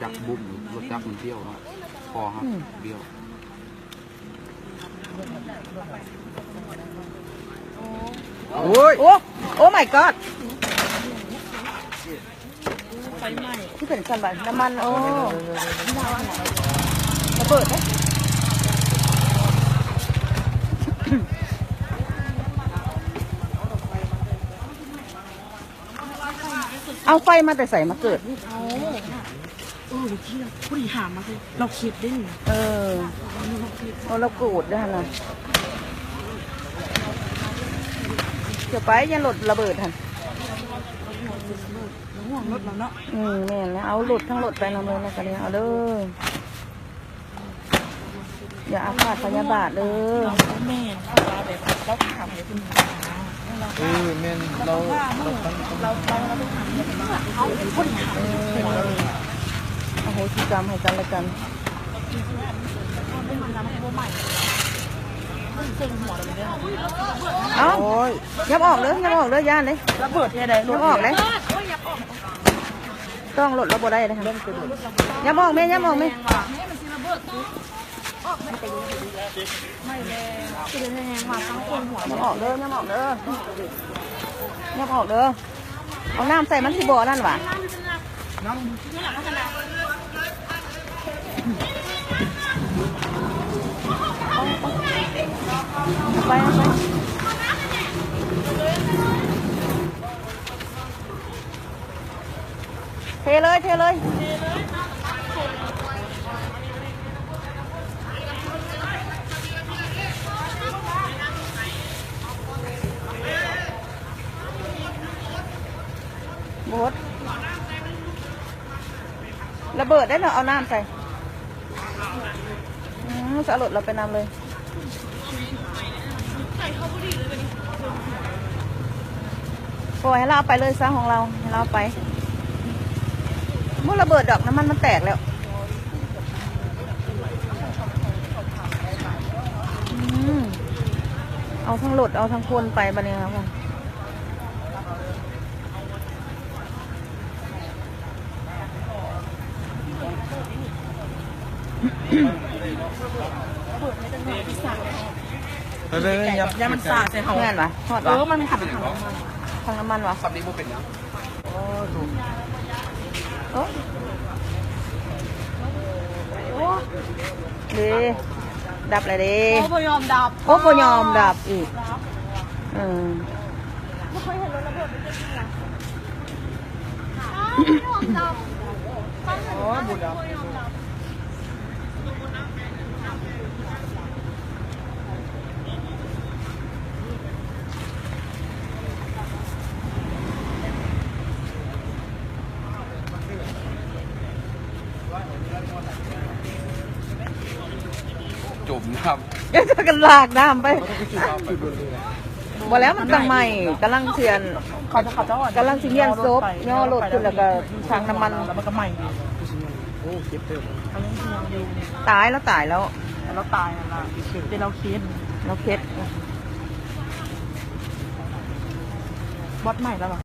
จักรบุ้ม รถจักรมันเบี้ยวเนาะ คอหัก อืม เบี้ยว โอ้ย โอ้ Oh my god ไฟไหม้ ที่เป็นสั่นไหวน้ำมัน โอ้ ระเบิดนะ เอาไฟมาแต่ไสมาเกิด เอา เออ เมื่อกี้เราพอดีหามาเลย เราคิดได้นี่ เออ เราคิด เอาเราโกรธด้วยหั่นนะ เดี๋ยวไป ย่านรถระเบิดหั่น เราห่วงรถเราเนาะ อืม แม่นแล้ว เอารถทั้งรถไปนำเลยนะ ก็เลยเอาเด้อ อย่าอาฆาตพยาบาทเด้อ แม่น เพราะว่าแบบเราถามให้คุณหมอนะ เออ แม่น เรา เรา เราต้องถามเขาเป็นคนถาม อโหสิกรรมให้กันและกัน เอ้า โอ้ย ยับออกเด้อ ยับออกเด้อ ย่านเลย ระเบิดแค่ใด ยับออกเลย ต้องรถเราบ่ได้เลยค่ะ ยับออกแม่ ยับออกแม่ ยับออกเด้อ ยับออกเด้อ ยับออกเด้อ เอาน้ำใส่มันสิบ่นั่นหวะ เอาไป เอาไป เทเลย เทเลย บด ระเบิดได้เหรอ เอาน้ำใส่ อืม จะเอารถเราไปนำเลย ปล่อยให้เราเอาไปเลยซะของเรา ให้เราเอาไป บ่ระเบิดดอก น้ำมันมันแตกแล้ว อืม เอาทั้งรถ เอาทั้งคนไปบัดนี้ครับ ไปไปไป ย่านมันสาดใส่เขา แม่นปะ ฮอดปะ เออ มันมีถัง ถังน้ำมัน ถังน้ำมันวะ สำลีบ่เป็นหยัง โอ้ โอ้ เด้ ดับแล้วเด้ โอ้ บ่ยอมดับ โอ้ บ่ยอมดับอีก เออ ไม่เคยเห็นรถระเบิดเป็นจริงนะ อ้าว ไม่ยอมดับ โอ้ บ่ดับ จมน้ำ จะกันลากน้ำไป บ่แล้วมันต้องใหม่ กำลังเสียน เขาจะ เขาจะอ่อน กำลังสิเฮียนศพ ย่อรถขึ้นแล้วก็ถังน้ำมัน แล้วมันก็ใหม่ โอ้ เจ็บเติบ เขายังห่วงอยู่ ตายแล้ว ตายแล้ว แล้วตายแล้วล่ะ แต่เราเคส เราเคส บอสใหม่แล้วเหรอ